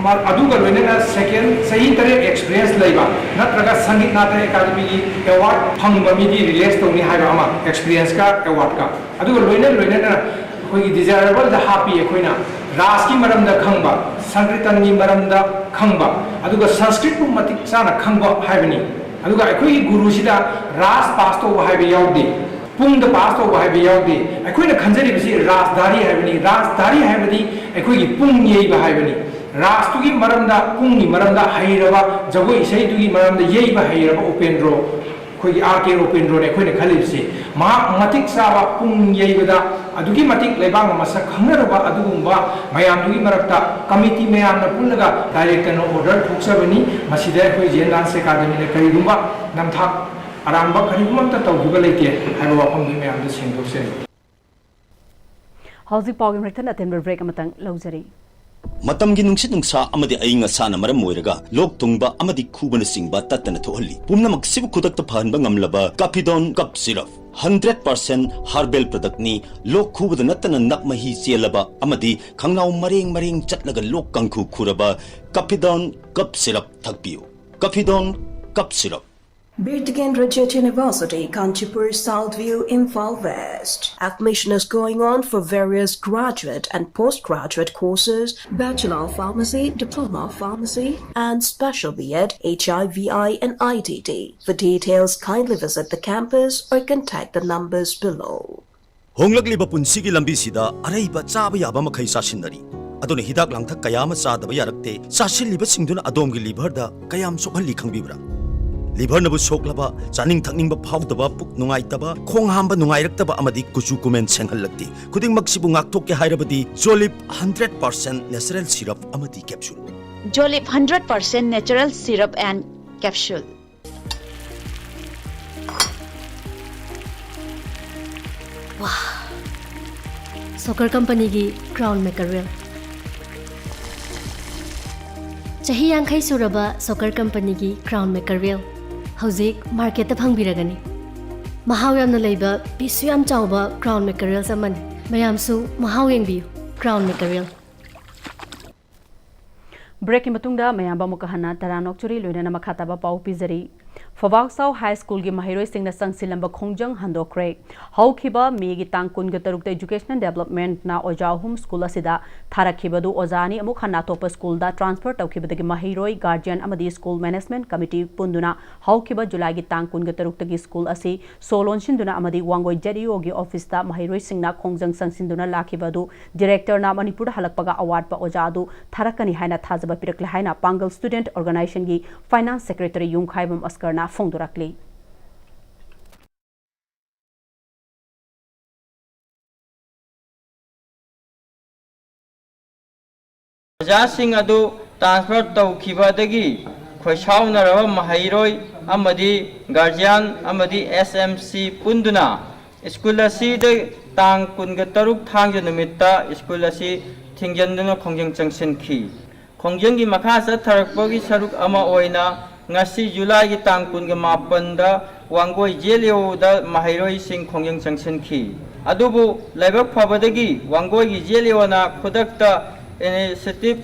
ꯃ-, ꯑꯗꯨꯒ ꯂꯣꯏꯅꯅ ꯁꯦꯀꯦꯟ, ꯆꯍꯤ ꯇꯔꯦꯠ ꯑꯦꯛꯁꯄꯤꯔꯤꯌꯦꯟꯁ ꯂꯩꯕ ꯅꯠꯇ꯭ꯔꯒ ꯁꯪꯒꯤꯠ ꯅꯥꯇꯛ ꯑꯦꯀꯥꯗꯃꯤꯒꯤ ꯑꯦꯋꯥꯔꯗ ꯐꯪꯕ ꯃꯤꯗꯤ ꯔꯤꯂꯦꯛꯁ ꯇꯧꯅꯤ ꯍꯥꯏꯕ ꯑꯃ, ꯑꯦꯛꯁꯄꯤꯔꯤꯌꯦꯟꯁꯀ ꯑꯦꯋꯥꯔꯗꯀ꯫ ꯑꯗꯨꯒ ꯂꯣꯏꯅ ꯂꯣꯏꯅꯅ ꯑꯩꯈꯣꯏꯒꯤ ꯗꯤꯖꯥꯏꯔꯦꯕꯜꯗ ꯍꯥꯞꯄꯤ ꯑꯩꯈꯣꯏꯅ ꯔꯥꯁꯀꯤ ꯃꯔꯝꯗ ꯈꯪꯕ, ꯁꯪꯀ꯭ꯔꯤꯇꯟꯒꯤ ꯃꯔꯝꯗ ꯈꯪꯕ, ꯑꯗꯨꯒ ꯁꯪꯁꯀ꯭ꯔꯤꯠꯄꯨ ꯃꯇꯤꯛ ꯆꯥꯅ ꯈꯪꯕ ꯍꯥꯏꯕꯅꯤ꯫ ꯑꯗꯨꯒ ꯑꯩꯈꯣꯏꯒꯤ ꯒꯨꯔꯨꯁꯤꯗ ꯔꯥꯁ ꯄꯥꯁ ꯇꯧꯕ ꯍꯥꯏꯕ ꯌꯥꯎꯗꯦ, ꯄꯨꯡꯗ ꯄꯥꯁ ꯇꯧꯕ ꯍꯥꯏꯕ ꯌꯥꯎꯗꯦ꯫ ꯑꯩꯈꯣꯏꯅ ꯈꯟꯖꯔꯤꯕꯁꯤ ꯔꯥꯁꯙꯥꯔꯤ ꯍꯥꯏꯕꯅꯤ꯫ ꯔꯥꯁꯙꯥꯔꯤ ꯍꯥꯏꯕꯗꯤ ꯑꯩꯈꯣꯏꯒꯤ ꯄꯨꯡ ꯌꯩꯕ ꯍꯥꯏꯕꯅꯤ꯫ ꯔꯥꯁꯇꯨꯒꯤ ꯃꯔꯝꯗ, ꯄꯨꯡꯒꯤ ꯃꯔꯝꯗ ꯍꯩꯔꯕ, ꯖꯒꯣꯏ ꯏꯁꯩꯗꯨꯒꯤ ꯃꯔꯝꯗ ꯌꯩꯕ ꯍꯩꯔꯕ ꯎꯄꯦꯟꯗ꯭ꯔꯣ, ꯑꯩꯈꯣꯏꯒꯤ ꯑꯥꯔ ꯀꯦ ꯎꯄꯦꯟꯗ꯭ꯔꯣꯅꯦ ꯑꯩꯈꯣꯏꯅ ꯈꯜꯂꯤꯕꯁꯤ꯫ ꯃꯍꯥꯛ ꯃꯇꯤꯛ ꯆꯥꯕ ꯄꯨꯡ ꯌꯩꯕꯗ ꯑꯗꯨꯛꯀꯤ ꯃꯇꯤꯛ ꯂꯩꯕꯥꯛꯅ ꯃꯁꯛ ꯈꯪꯅꯔꯕ ꯑꯗꯨꯒꯨꯝꯕ ꯃꯌꯥꯝꯗꯨꯒꯤ ꯃꯔꯛꯇ ꯀꯃꯤꯇꯤ ꯃꯌꯥꯝꯅ ꯄꯨꯜꯂꯒ ꯗꯥꯏꯔꯦꯛꯇꯔꯅ ꯑꯣꯔꯗꯔ ꯊꯣꯛꯆꯕꯅꯤ꯫ ꯃꯁꯤꯗ ꯑꯩꯈꯣꯏ ꯖꯦꯟ ꯗꯥꯟꯁ ꯑꯦꯀꯥꯗꯃꯤꯅ ꯀꯔꯤꯒꯨꯝꯕ ꯅꯝꯊꯥꯛ ꯑꯔꯥꯟꯕ ꯀꯔꯤꯒꯨꯝꯕ ꯑꯝꯇ ꯇꯧꯈꯤꯕ ꯂꯩꯇꯦ ꯍꯥꯏꯕ ꯋꯥꯐꯝꯗꯨ ꯃꯌꯥꯝꯗ ꯁꯦꯡꯗꯣꯛꯆꯔꯤ꯫ ꯍꯧꯖꯤꯛ ꯄꯥꯎꯒꯤ ꯃꯔꯛꯇ ꯑꯇꯦꯟꯕ ꯕ꯭ꯔꯦꯛ ꯑꯃꯇꯪ ꯂꯧꯖꯔꯤ꯫ ꯃꯇꯝꯒꯤ ꯅꯨꯡꯁꯤꯠ ꯅꯨꯡꯁꯥ ꯑꯃꯗꯤ ꯑꯏꯪ ꯑꯁꯥꯅ ꯃꯔꯝ ꯑꯣꯏꯔꯒ ꯂꯣꯛ ꯊꯨꯡꯕ ꯑꯃꯗꯤ ꯈꯨꯕꯅꯆꯤꯡꯕ ꯇꯠꯇꯅ ꯊꯣꯛꯍꯜꯂꯤ꯫ ꯄꯨꯝꯅꯃꯛꯁꯤꯕꯨ ꯈꯨꯗꯛꯇ ꯐꯍꯟꯕ ꯉꯝꯂꯕ ꯀꯥꯐꯤꯗꯣꯟ ꯀꯞ ꯁꯤꯔꯞ, ꯍꯟꯗ꯭ꯔꯦꯠ ꯄꯥꯔꯁꯦꯟ ꯍꯥꯔꯕꯦꯜ ꯄ꯭ꯔꯗꯛꯅꯤ꯫ ꯂꯣꯛ ꯈꯨꯕꯗ ꯅꯠꯇꯅ ꯅꯞ ꯃꯍꯤ ꯆꯦꯜꯂꯕ ꯑꯃꯗꯤ ꯈꯪꯅꯥꯎ ꯃꯔꯦꯡ ꯃꯔꯦꯡ ꯆꯠꯂꯒ ꯂꯣꯛ ꯀꯥꯡꯈꯨ ꯈꯨꯔꯕ ꯀꯥꯐꯤꯗꯣꯟ ꯀꯞ syrup ꯊꯛꯄꯤꯌꯨ꯫ ꯀꯥꯐꯤꯗꯣꯟ cup syrup. Birtgen Rajat University, Kanchipur, South View, Imphal West. Admission is going on for various graduate and postgraduate courses, Bachelor of Pharmacy, Diploma of Pharmacy, and Special B.Ed, H I V I, and I T T. For details, kindly visit the campus or contact the numbers below. ꯍꯣꯡꯂꯛꯂꯤꯕ ꯄꯨꯟꯁꯤꯒꯤ ꯂꯝꯕꯤꯁꯤꯗ ꯑꯔꯩꯕ ꯆꯥꯕ ꯌꯥꯕ ꯃꯈꯩ ꯆꯥꯁꯤꯟꯅꯔꯤ꯫ ꯑꯗꯨꯅ ꯍꯤꯗꯥꯛ ꯂꯥꯡꯊꯛ ꯀꯌꯥ ꯑꯃ ꯆꯥꯗꯕ ꯌꯥꯔꯛꯇꯦ꯫ ꯆꯥꯁꯤꯜꯂꯤꯕꯁꯤꯡꯗꯨꯅ ꯑꯗꯣꯝꯒꯤ ꯂꯤꯚꯔꯗ ꯀꯌꯥꯝ ꯁꯣꯛꯍꯜꯂꯤ ꯈꯪꯕꯤꯕ꯭ꯔꯥ? ꯂꯤꯚꯔꯅꯕꯨ ꯁꯣꯛꯂꯕ, ꯆꯥꯅꯤꯡ ꯊꯛꯅꯤꯡꯕ ꯐꯥꯎꯗꯕ, ꯄꯨꯛ ꯅꯨꯡꯉꯥꯏꯇꯕ, ꯈꯣꯡ ꯍꯥꯝꯕ ꯅꯨꯡꯉꯥꯏꯔꯛꯇꯕ ꯑꯃꯗꯤ ꯀꯨꯆꯨ ꯀꯨꯃꯦꯟ ꯁꯦꯡꯍꯜꯂꯛꯇꯦ꯫ ꯈꯨꯗꯤꯡꯃꯛꯁꯤꯕꯨ ꯉꯥꯛꯊꯣꯛꯀꯦ ꯍꯥꯏꯔꯕꯗꯤ ꯖꯣꯂꯤꯞ ꯍꯟꯗ꯭ꯔꯦꯠ ꯄꯥꯔꯁꯦꯟ ꯅꯦꯆꯔꯦꯜ ꯁꯤꯔꯞ ꯑꯃꯗꯤ capsule. Jolip hundred percent natural syrup and capsule. Soccer ꯀꯝꯄꯅꯤꯒꯤ ꯀ꯭ꯔꯥꯎꯟ ꯃꯦꯀꯔꯦꯜ꯫ ꯆꯍꯤ ꯌꯥꯡꯈꯩ ꯁꯨꯔꯕ ꯁꯣꯀꯔ ꯀꯝꯄꯅꯤꯒꯤ ꯀ꯭ꯔꯥꯎꯟ ꯃꯦꯀꯔꯦꯜ ꯍꯧꯖꯤꯛ ꯃꯥꯔꯀꯦꯠꯇ ꯐꯪꯕꯤꯔꯒꯅꯤ꯫ ꯃꯍꯥꯎ ꯌꯥꯝꯅ ꯂꯩꯕ, ꯄꯤꯁꯁꯨ ꯌꯥꯝ ꯆꯥꯎꯕ ꯀ꯭ꯔꯥꯎꯟ ꯃꯦꯀꯔꯦꯜꯁ ꯑꯃꯅꯤ꯫ ꯃꯌꯥꯝꯁꯨ ꯃꯍꯥꯎ ꯌꯦꯡꯕꯤꯌꯨ꯫ ꯀ꯭ꯔꯥꯎꯟ ꯃꯦꯀꯔꯦꯜ꯫ ꯕ꯭ꯔꯦꯛꯀꯤ ꯃꯇꯨꯡꯗ ꯃꯌꯥꯝꯕ ꯑꯃꯨꯛꯀ ꯍꯟꯅ ꯇꯔꯥ ꯅꯣꯛꯆꯔꯤ, ꯂꯣꯏꯅꯅ ꯃꯈꯥ ꯇꯥꯕ ꯄꯥꯎ ꯄꯤꯖꯔꯤ꯫ ꯐꯋꯥꯛꯁꯥꯎ ꯍꯥꯏ ꯁ꯭ꯀꯨꯜꯒꯤ ꯃꯍꯩꯔꯣꯏꯁꯤꯡꯅ ꯆꯪꯁꯤꯜꯂꯝꯕ ꯈꯣꯡꯖꯪ ꯍꯟꯗꯣꯛꯈ꯭ꯔꯦ꯫ ꯍꯧꯈꯤꯕ ꯃꯦꯒꯤ ꯇꯥꯡ ꯀꯨꯟꯒ ꯇꯔꯨꯛꯇ Educational Developmentꯅ ꯑꯣꯖꯥ ꯑꯍꯨꯝ ꯁ꯭ꯀꯨꯜ ꯑꯁꯤꯗ ꯊꯥꯔꯛꯈꯤꯕ ꯑꯗꯨ ꯑꯣꯖꯥ ꯑꯅꯤ ꯑꯃꯨꯛ ꯍꯟꯅ ꯑꯇꯣꯞꯄ ꯁ꯭ꯀꯨꯜꯗ transfer ꯇꯧꯈꯤꯕꯗꯒꯤ ꯃꯍꯩꯔꯣꯏ, guardian ꯑꯃꯗꯤ school management committee ꯄꯨꯟꯗꯨꯅ ꯍꯧꯈꯤꯕ ꯖꯨꯂꯥꯏꯒꯤ ꯇꯥꯡ ꯀꯨꯟꯒ ꯇꯔꯨꯛꯇꯒꯤ ꯁ꯭ꯀꯨꯜ ꯑꯁꯤ ꯁꯣ ꯂꯣꯟꯁꯤꯟꯗꯨꯅ ꯑꯃꯗꯤ ꯋꯥꯡꯒꯣꯏ ZEOꯒꯤ ꯑꯣꯐꯤꯁꯇ ꯃꯍꯩꯔꯣꯏꯁꯤꯡꯅ ꯈꯣꯡꯖꯪ ꯆꯪꯁꯤꯟꯗꯨꯅ ꯂꯥꯛꯈꯤꯕ ꯑꯗꯨ directorꯅ ꯃꯅꯤꯄꯨꯔꯗ ꯍꯜꯂꯛꯄꯒ ꯑꯋꯥꯠꯄ ꯑꯣꯖꯥ ꯑꯗꯨ ꯊꯥꯔꯛꯀꯅꯤ ꯍꯥꯏꯅ ꯊꯥꯖꯕ ꯄꯤꯔꯛꯂꯦ ꯍꯥꯏꯅ ꯄꯥꯡꯒꯜ Student Organisationꯒꯤ finance secretary ꯌꯨꯝꯈꯥꯏꯕꯝ ꯑꯁꯀꯔꯅ ꯐꯣꯡꯗꯣꯔꯛꯂꯤ꯫ ꯑꯣꯖꯥꯁꯤꯡ ꯑꯗꯨ transfer ꯇꯧꯈꯤꯕꯗꯒꯤ ꯈꯣꯏꯁꯥꯎꯅꯔꯕ ꯃꯍꯩꯔꯣꯏ ꯑꯃꯗꯤ guardian ꯑꯃꯗꯤ SMC ꯄꯨꯟꯗꯨꯅ ꯁ꯭ꯀꯨꯜ ꯑꯁꯤꯗ ꯇꯥꯡ ꯀꯨꯟꯒ ꯇꯔꯨꯛ ꯊꯥꯡꯖ ꯅꯨꯃꯤꯠꯇ ꯁ꯭ꯀꯨꯜ ꯑꯁꯤ ꯊꯤꯡꯖꯤꯟꯗꯨꯅ ꯈꯣꯡꯖꯪ ꯆꯪꯁꯤꯟꯈꯤ꯫ ꯈꯣꯡꯖꯪꯒꯤ ꯃꯈꯥ ꯆꯠꯊꯔꯛꯄꯒꯤ ꯁꯔꯨꯛ ꯑꯃ ꯑꯣꯏꯅ ꯉꯁꯤ ꯖꯨꯂꯥꯏꯒꯤ ꯇꯥꯡ ꯀꯨꯟꯒ ꯃꯥꯄꯟꯗ ꯋꯥꯡꯒꯣꯏ ꯖꯦ ꯑꯦꯜ ꯏ ꯑꯣꯗ ꯃꯍꯩꯔꯣꯏꯁꯤꯡ ꯈꯣꯡꯖꯪ ꯆꯪꯁꯤꯟꯈꯤ꯫ ꯑꯗꯨꯕꯨ ꯂꯥꯏꯕꯛ ꯐꯕꯗꯒꯤ ꯋꯥꯡꯒꯣꯏꯒꯤ ꯖꯦ ꯑꯦꯜ ꯏ ꯑꯣꯅ ꯈꯨꯗꯛꯇ initiative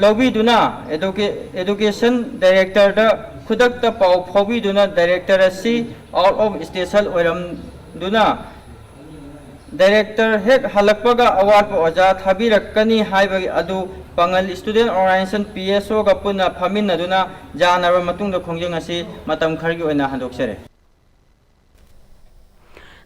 ꯂꯧꯕꯤꯗꯨꯅ educa-, education director ꯗ ꯈꯨꯗꯛꯇ ꯄꯥꯎ ꯐꯥꯎꯕꯤꯗꯨꯅ director ꯑꯁꯤ out of station ꯑꯣꯏꯔꯝꯗꯨꯅ director ꯍꯦꯛ ꯍꯜꯂꯛꯄꯒ ꯑꯋꯥꯠꯄ ꯑꯣꯖꯥ ꯊꯥꯕꯤꯔꯛꯀꯅꯤ ꯍꯥꯏꯕ ꯑꯗꯨ ꯄꯥꯉꯜ Student Organisation, P S O ꯒ ꯄꯨꯟꯅ ꯐꯝꯃꯤꯟꯅꯗꯨꯅ ꯌꯥꯅꯔꯕ ꯃꯇꯨꯡꯗ ꯈꯣꯡꯖꯪ ꯑꯁꯤ ꯃꯇꯝ ꯈꯔꯒꯤ ꯑꯣꯏꯅ ꯍꯟꯗꯣꯛꯆꯔꯦ꯫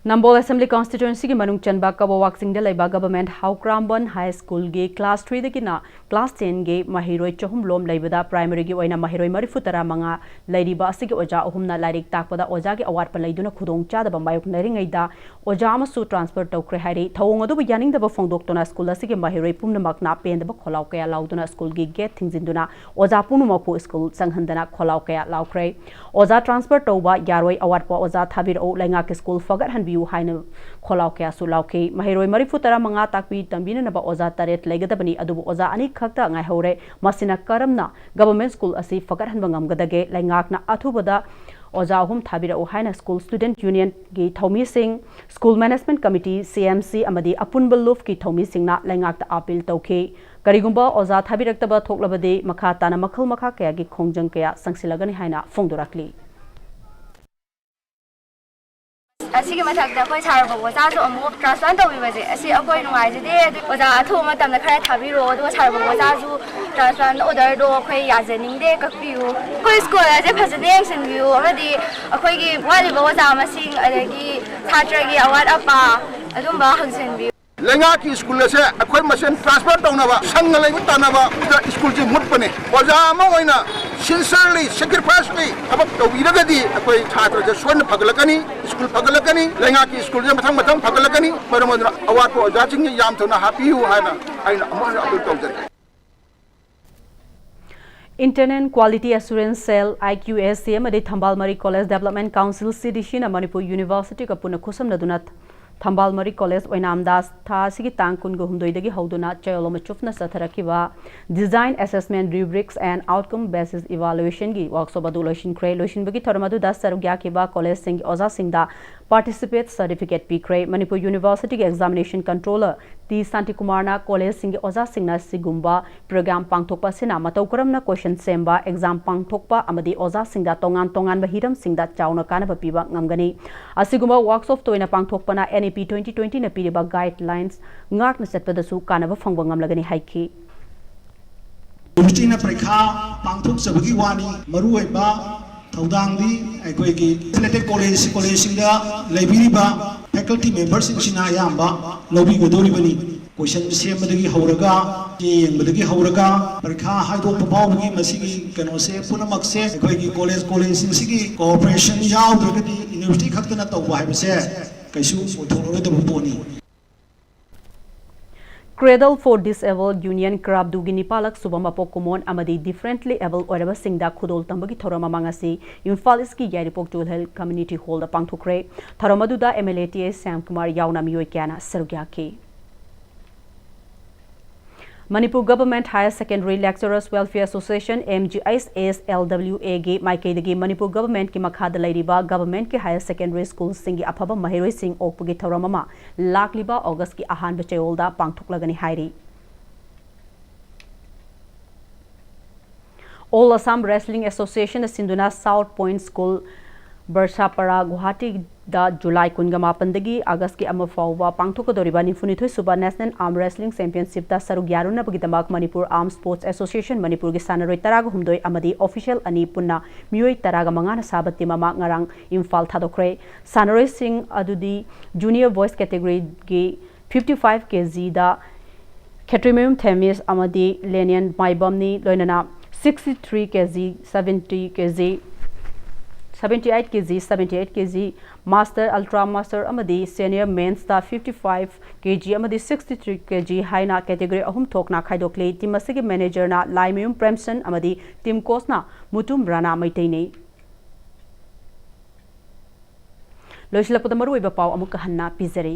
ꯅꯝꯕꯣꯜ Assembly Constituency ꯒꯤ ꯃꯅꯨꯡ ꯆꯟꯕ ꯀꯕꯣꯋꯥꯛ ꯆꯤꯡꯗ ꯂꯩꯕ Government ꯍꯥꯎꯀ꯭ꯔꯥꯝꯕꯟ High School ꯒꯤ class three ꯗꯒꯤꯅ class ten ꯒꯤ ꯃꯍꯩꯔꯣꯏ ꯆꯍꯨꯝ ꯂꯣꯝ ꯂꯩꯕꯗ primary ꯒꯤ ꯑꯣꯏꯅ ꯃꯍꯩꯔꯣꯏ ꯃꯔꯤꯐꯨ ꯇꯔꯥ ꯃꯉꯥ ꯂꯩꯔꯤꯕ ꯑꯁꯤꯒꯤ ꯑꯣꯖꯥ ꯑꯍꯨꯝꯅ ꯂꯥꯏꯔꯤꯛ ꯇꯥꯛꯄꯗ ꯑꯣꯖꯥꯒꯤ ꯑꯋꯥꯠꯄ ꯂꯩꯗꯨꯅ ꯈꯨꯗꯣꯡꯆꯥꯗꯕ ꯃꯥꯌꯣꯛꯅꯔꯤꯉꯩꯗ ꯑꯣꯖꯥ ꯑꯃꯁꯨ transfer ꯇꯧꯈ꯭ꯔꯦ ꯍꯥꯏꯔꯤ꯫ ꯊꯧꯑꯣꯡ ꯑꯗꯨꯕꯨ ꯌꯥꯅꯤꯡꯗꯕ ꯐꯣꯡꯗꯣꯛꯇꯨꯅ school ꯑꯁꯤꯒꯤ ꯃꯍꯩꯔꯣꯏ ꯄꯨꯝꯅꯃꯛꯅ ꯄꯦꯟꯗꯕ ꯈꯣꯜꯂꯥꯎ ꯀꯌꯥ ꯂꯥꯎꯗꯨꯅ school ꯒꯤ gate ꯊꯤꯡꯖꯤꯟꯗꯨꯅ ꯑꯣꯖꯥ ꯄꯨꯝꯅꯃꯛꯄꯨ school ꯆꯪꯍꯟꯗꯅ ꯈꯣꯜꯂꯥꯎ ꯀꯌꯥ ꯂꯥꯎꯈ꯭ꯔꯦ꯫ ꯑꯣꯖꯥ transfer ꯇꯧꯕ ꯌꯥꯔꯣꯏ, ꯑꯋꯥꯠꯄ ꯑꯣꯖꯥ ꯊꯥꯕꯤꯔꯛꯎ, ꯂꯩꯉꯥꯛꯀꯤ school ꯐꯒꯠꯍꯟꯕꯤꯌꯨ ꯍꯥꯏꯅ ꯈꯣꯜꯂꯥꯎ ꯀꯌꯥꯁꯨ ꯂꯥꯎꯈꯤ꯫ ꯃꯍꯩꯔꯣꯏ ꯃꯔꯤꯐꯨ ꯇꯔꯥ ꯃꯉꯥ ꯇꯥꯛꯄꯤ ꯇꯝꯕꯤꯅꯅꯕ ꯑꯣꯖꯥ ꯇꯔꯦꯠ ꯂꯩꯒꯗꯕꯅꯤ, ꯑꯗꯨꯕꯨ ꯑꯣꯖꯥ ꯑꯅꯤ ꯈꯛꯇ ꯉꯥꯏꯍꯧꯔꯦ꯫ ꯃꯁꯤꯅ ꯀꯔꯝꯅ Government School ꯑꯁꯤ ꯐꯒꯠꯍꯟꯕ ꯉꯝꯒꯗꯒꯦ? ꯂꯩꯉꯥꯛꯅ ꯑꯊꯨꯕꯗ ꯑꯣꯖꯥ ꯑꯍꯨꯝ ꯊꯥꯕꯤꯔꯛꯎ ꯍꯥꯏꯅ School Student Union ꯒꯤ ꯊꯧꯃꯤꯁꯤꯡ, School Management Committee, C M C ꯑꯃꯗꯤ ꯑꯄꯨꯟꯕ ꯂꯨꯞꯀꯤ ꯊꯧꯃꯤꯁꯤꯡꯅ ꯂꯩꯉꯥꯛꯇ appeal ꯇꯧꯈꯤ꯫ ꯀꯔꯤꯒꯨꯝꯕ ꯑꯣꯖꯥ ꯊꯥꯕꯤꯔꯛꯇꯕ ꯊꯣꯛꯂꯕꯗꯤ ꯃꯈꯥ ꯇꯥꯅ ꯃꯈꯜ ꯃꯈꯥ ꯀꯌꯥꯒꯤ ꯈꯣꯡꯖꯪ ꯀꯌꯥ ꯆꯪꯁꯤꯜꯂꯒꯅꯤ ꯍꯥꯏꯅ ꯐꯣꯡꯗꯣꯔꯛꯂꯤ꯫ ꯑꯁꯤꯒꯤ ꯃꯊꯛꯇ ꯑꯩꯈꯣꯏ ꯁꯥꯔ ꯕꯣꯕꯣꯆꯥꯁꯨ ꯑꯃꯨꯛ transfer ꯇꯧꯕꯤꯕꯁꯦ, ꯑꯁꯤ ꯑꯩꯈꯣꯏ ꯅꯨꯡꯉꯥꯏꯖꯗꯦ꯫ ꯑꯗꯨ ꯑꯣꯖꯥ ꯑꯊꯨꯕ ꯃꯇꯝꯗ ꯈꯔ ꯊꯥꯕꯤꯔꯛꯑꯣ, ꯑꯗꯨꯒ ꯁꯥꯔ ꯕꯣꯕꯣꯆꯥꯁꯨ transfer order ꯗꯣ ꯑꯩꯈꯣꯏ ꯌꯥꯖꯅꯤꯡꯗꯦ, ꯀꯛꯄꯤꯌꯨ꯫ ꯑꯩꯈꯣꯏ school ꯑꯁꯦ ꯐꯖꯅ ꯌꯦꯡꯁꯤꯟꯕꯤꯌꯨ, ꯑꯃꯗꯤ ꯑꯩꯈꯣꯏꯒꯤ ꯋꯥꯠꯂꯤꯕ ꯑꯣꯖꯥ ꯃꯁꯤꯡ, ꯑꯗꯒꯤ ꯁꯥꯇ꯭ꯔꯒꯤ ꯑꯋꯥꯠ ꯑꯄꯥ, ꯑꯗꯨꯝꯕ ꯍꯪꯖꯟꯕꯤꯌꯨ꯫ ꯂꯩꯉꯥꯛꯀꯤ school ꯑꯁꯦ ꯑꯩꯈꯣꯏ ꯃꯁꯦꯟ transfer ꯇꯧꯅꯕ ꯁꯪꯒ ꯂꯩꯕ ꯇꯥꯟꯅꯕꯗ school ꯁꯦ ꯃꯨꯠꯄꯅꯦ꯫ ꯑꯣꯖꯥ ꯑꯃ ꯑꯣꯏꯅ sincerely, sacrifice ꯂꯤ ꯊꯕꯛ ꯇꯧꯕꯤꯔꯒꯗꯤ ꯑꯩꯈꯣꯏ ꯁꯥꯇ꯭ꯔꯁꯦ ꯁꯣꯏꯗꯅ ꯐꯒꯠꯂꯛꯀꯅꯤ, school ꯐꯒꯠꯂꯛꯀꯅꯤ, ꯂꯩꯉꯥꯛꯀꯤ school ꯁꯦ ꯃꯊꯪ ꯃꯊꯪ ꯐꯒꯠꯂꯛꯀꯅꯤ꯫ ꯃꯔꯝ ꯑꯗꯨꯅ ꯑꯋꯥꯠꯄ ꯑꯣꯖꯥꯁꯤꯡꯁꯦ ꯌꯥꯝ ꯊꯨꯅ ꯍꯥꯞꯄꯤꯌꯨ ꯍꯥꯏꯅ ꯑꯩꯅ ꯑꯃꯨꯛ ꯍꯟꯅ appeal ꯇꯧꯖꯔꯤ꯫ Internal Quality Assurance Cell, I Q A C, ꯑꯃꯗꯤ ꯊꯝꯕꯥꯜ ꯃꯔꯤ College Development Council, C D C, ꯅ ꯃꯅꯤꯄꯨꯔ University ꯒ ꯄꯨꯟꯅ ꯈꯨꯠꯁꯝꯅꯗꯨꯅ ꯊꯝꯕꯥꯜ ꯃꯔꯤ ꯀꯣꯂꯦꯖ ꯑꯣꯏꯅꯥꯝꯗ ꯊꯥ ꯑꯁꯤꯒꯤ ꯇꯥꯡ ꯀꯨꯟꯒ ꯍꯨꯝꯗꯣꯏꯗꯒꯤ ꯍꯧꯗꯨꯅ ꯆꯌꯣꯜ ꯑꯃ ꯆꯨꯞꯅ ꯆꯠꯊꯔꯛꯈꯤꯕ Design Assessment Rubrics and Outcome Based Evaluation ꯒꯤ ꯋꯥꯔꯛꯁꯣꯞ ꯑꯗꯨ ꯂꯣꯏꯁꯤꯟꯈ꯭ꯔꯦ꯫ ꯂꯣꯏꯁꯤꯟꯕꯒꯤ ꯊꯧꯔꯝ ꯑꯗꯨꯗ ꯁꯔꯨꯛ ꯌꯥꯈꯤꯕ ꯀꯣꯂꯦꯖꯁꯤꯡꯒꯤ ꯑꯣꯖꯥꯁꯤꯡꯗ Participate Certificate ꯄꯤꯈ꯭ꯔꯦ꯫ ꯃꯅꯤꯄꯨꯔ ꯌꯨꯅꯤꯚꯔꯁꯤꯇꯤꯒꯤ Examination Controller ꯇꯤ ꯁꯥꯟꯇꯤꯀꯨꯃꯥꯔꯅ ꯀꯣꯂꯦꯖꯁꯤꯡꯒꯤ ꯑꯣꯖꯥꯁꯤꯡꯅ ꯁꯤꯒꯨꯝꯕ ꯄ꯭ꯔꯣꯒ꯭ꯔꯥꯝ ꯄꯥꯡꯊꯣꯛꯄ ꯑꯁꯤꯅ ꯃꯇꯧ ꯀꯔꯝꯅ ꯀꯣꯏꯁꯟ ꯁꯦꯝꯕ, ꯑꯦꯛꯖꯥꯝ ꯄꯥꯡꯊꯣꯛꯄ ꯑꯃꯗꯤ ꯑꯣꯖꯥꯁꯤꯡꯗ ꯇꯣꯉꯥꯟ ꯇꯣꯉꯥꯟꯕ ꯍꯤꯔꯝꯁꯤꯡꯗ ꯆꯥꯎꯅ ꯀꯥꯟꯅꯕ ꯄꯤꯕ ꯉꯝꯒꯅꯤ꯫ ꯑꯁꯤꯒꯨꯝꯕ ꯋꯥꯔꯛꯁꯣꯞ ꯇꯣꯏꯅ ꯄꯥꯡꯊꯣꯛꯄꯅ N E P twenty twenty ꯅ ꯄꯤꯔꯤꯕ guidelines ꯉꯥꯛꯅ ꯆꯠꯄꯗꯁꯨ ꯀꯥꯟꯅꯕ ꯐꯪꯕ ꯉꯝꯂꯒꯅꯤ ꯍꯥꯏꯈꯤ꯫ ꯌꯨꯅꯤꯚꯔꯁꯤꯇꯤꯅ ꯄꯔꯤꯈꯥ ꯄꯥꯡꯊꯣꯛꯆꯕꯒꯤ ꯋꯥꯅꯤ, ꯃꯔꯨꯑꯣꯏꯕ ꯊꯧꯗꯥꯡꯗꯤ ꯑꯩꯈꯣꯏꯒꯤ affiliated college, ꯀꯣꯂꯦꯖꯁꯤꯡꯗ ꯂꯩꯕꯤꯔꯤꯕ faculty memberꯁꯤꯡꯁꯤꯅ ꯑꯌꯥꯝꯕ ꯂꯧꯕꯤꯒꯗꯧꯔꯤꯕꯅꯤ꯫ ꯀꯣꯏꯁꯟ ꯁꯦꯝꯕꯗꯒꯤ ꯍꯧꯔꯒ, ꯆꯦ ꯌꯦꯡꯕꯗꯒꯤ ꯍꯧꯔꯒ, ꯄꯔꯤꯈꯥ ꯍꯥꯏꯗꯣꯛꯄ ꯐꯥꯎꯕꯒꯤ ꯃꯁꯤꯒꯤ ꯀꯩꯅꯣꯁꯦ ꯄꯨꯝꯅꯃꯛꯁꯦ ꯑꯩꯈꯣꯏꯒꯤ ꯀꯣꯂꯦꯖ, ꯀꯣꯂꯦꯖꯁꯤꯡꯁꯤꯒꯤ cooperation ꯌꯥꯎꯗ꯭ꯔꯒꯗꯤ ꯌꯨꯅꯤꯚꯔꯁꯤꯇꯤ ꯈꯛꯇꯅ ꯇꯧꯕ ꯍꯥꯏꯕꯁꯦ ꯀꯩꯁꯨ ꯑꯣꯏꯊꯣꯛꯂꯔꯣꯏꯗꯕ ꯄꯣꯠꯅꯤ꯫ Cradle for Disabled Union ꯀ꯭ꯔꯥꯞꯗꯨꯒꯤ ꯅꯤꯄꯥꯜꯂꯛ ꯁꯨꯕ ꯃꯄꯣꯛ ꯀꯨꯝꯑꯣꯟ ꯑꯃꯗꯤ differently abled ꯑꯣꯏꯔꯕꯁꯤꯡꯗ ꯈꯨꯗꯣꯜ ꯇꯝꯕꯒꯤ ꯊꯧꯔꯝ ꯑꯃ ꯉꯁꯤ ꯏꯝꯐꯥꯜ ꯏꯁꯀꯤ ꯌꯥꯏꯔꯤꯄꯣꯛ ꯖꯨꯋꯦꯜ ꯍꯦꯜ ꯀꯝꯃ꯭ꯌꯨꯅꯤꯇꯤ ꯍꯣꯜꯗ ꯄꯥꯡꯊꯣꯛꯈ꯭ꯔꯦ꯫ ꯊꯧꯔꯝ ꯑꯗꯨꯗ M L A T A Shyamkumar ꯌꯥꯎꯅ ꯃꯤꯑꯣꯏ ꯀꯌꯥꯅ ꯁꯔꯨꯛ ꯌꯥꯈꯤ꯫ Manipur Government Higher Secondary Lecturers Welfare Association, M G H S L W A ꯒꯤ ꯃꯥꯏꯀꯩꯗꯒꯤ ꯃꯅꯤꯄꯨꯔ ꯒꯚꯔꯟꯃꯦꯟꯠꯀꯤ ꯃꯈꯥꯗ ꯂꯩꯔꯤꯕ ꯒꯚꯔꯟꯃꯦꯟꯠꯀꯤ ꯍꯥꯌꯔ ꯁꯦꯀꯦꯟꯗꯔꯤ ꯁ꯭ꯀꯨꯜꯁꯤꯡꯒꯤ ꯑꯐꯕ ꯃꯍꯩꯔꯣꯏꯁꯤꯡ ꯑꯣꯛꯄꯒꯤ ꯊꯧꯔꯝ ꯑꯃ ꯂꯥꯛꯂꯤꯕ ꯑꯣꯒꯁꯀꯤ ꯑꯍꯥꯟꯕ ꯆꯌꯣꯜꯗ ꯄꯥꯡꯊꯣꯛꯂꯒꯅꯤ ꯍꯥꯏꯔꯤ꯫ All Assam Wrestling Association ꯅ ꯁꯤꯟꯗꯨꯅ South Point School, ꯕꯔꯁꯥꯄꯥꯔꯥ, ꯒꯨꯋꯥꯍꯥꯇꯤꯗ ꯖꯨꯂꯥꯏ ꯀꯨꯟꯒ ꯃꯥꯄꯟꯗꯒꯤ ꯑꯥꯒꯁꯀꯤ ꯑꯃ ꯐꯥꯎꯕ ꯄꯥꯡꯊꯣꯛꯀꯗꯧꯔꯤꯕ ꯅꯤꯐꯨꯅꯤꯊꯣꯏ ꯁꯨꯕ National Arm Wrestling Championship ꯇ ꯁꯔꯨꯛ ꯌꯥꯔꯨꯅꯕꯒꯤꯗꯃꯛ ꯃꯅꯤꯄꯨꯔ Arm Sports Association ꯃꯅꯤꯄꯨꯔꯒꯤ ꯁꯥꯟꯅꯔꯣꯏ ꯇꯔꯥꯒ ꯍꯨꯝꯗꯣꯏ ꯑꯃꯗꯤ official ꯑꯅꯤ ꯄꯨꯟꯅ ꯃꯤꯑꯣꯏ ꯇꯔꯥꯒ ꯃꯉꯥꯅ ꯁꯥꯕ team ꯑꯃ ꯉꯔꯥꯡ ꯏꯝꯐꯥꯜ ꯊꯥꯗꯣꯛꯈ꯭ꯔꯦ꯫ ꯁꯥꯟꯅꯔꯣꯏꯁꯤꯡ ꯑꯗꯨꯗꯤ Junior Boys category ꯒꯤ fifty five K G ꯗ ꯈꯦꯇ꯭ꯔꯤꯃꯌꯨꯝ ꯊꯦꯃꯤꯁ ꯑꯃꯗꯤ ꯂꯦꯅꯤꯌꯟ ꯃꯥꯏꯕꯝꯅꯤ, ꯂꯣꯏꯅꯅ sixty three K G, seventy K G, seventy eight K G, seventy eight K G, Master, Ultra Master ꯑꯃꯗꯤ Senior Men's ꯇ fifty five K G ꯑꯃꯗꯤ sixty three K G ꯍꯥꯏꯅ category ꯑꯍꯨꯝ ꯊꯣꯛꯅ ꯈꯥꯏꯗꯣꯛꯂꯤ꯫ Team ꯑꯁꯤꯒꯤ manager ꯅ ꯂꯥꯏꯃꯌꯨꯝ ꯄ꯭ꯔꯦꯝꯁꯟ ꯑꯃꯗꯤ team coach ꯅ ꯃꯨꯇꯨꯝ ꯔꯥꯅꯥ ꯃꯩꯇꯩꯅꯤ꯫ ꯂꯣꯏꯁꯤꯜꯂꯛꯄꯗ ꯃꯔꯨꯑꯣꯏꯕ ꯄꯥꯎ ꯑꯃꯨꯛꯀ ꯍꯟꯅ ꯄꯤꯖꯔꯤ꯫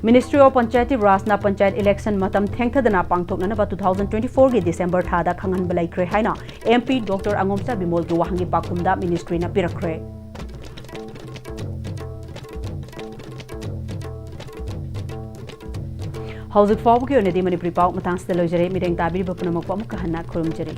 Ministry of Panchayati Rajꯅ panchayat election ꯃꯇꯝ ꯊꯦꯡꯊꯗꯅ ꯄꯥꯡꯊꯣꯛꯅꯅꯕ two thousand twenty fourꯒꯤ December ꯊꯥꯗ ꯈꯪꯍꯟꯕ ꯂꯩꯈ꯭ꯔꯦ ꯍꯥꯏꯅ MP Doctor ꯑꯉꯣꯝꯆꯥ ꯕꯤꯃꯣꯜꯒꯤ ꯋꯥꯍꯪꯒꯤ ꯄꯥꯎꯈꯨꯝꯗ ministryꯅ ꯄꯤꯔꯛꯈ꯭ꯔꯦ꯫ ꯍꯧꯖꯤꯛ ꯐꯥꯎꯕꯒꯤ ꯑꯣꯏꯅꯗꯤ ꯃꯅꯤꯄꯨꯔꯤ ꯄꯥꯎ ꯃꯇꯥꯡꯁꯤꯗ ꯂꯣꯏꯖꯔꯦ꯫ ꯃꯤꯠꯌꯦꯡ ꯇꯥꯕꯤꯔꯤꯕ ꯄꯨꯝꯅꯃꯛꯄꯨ ꯑꯃꯨꯛꯀ ꯍꯟꯅ ꯈꯨꯔꯨꯝꯖꯔꯤ꯫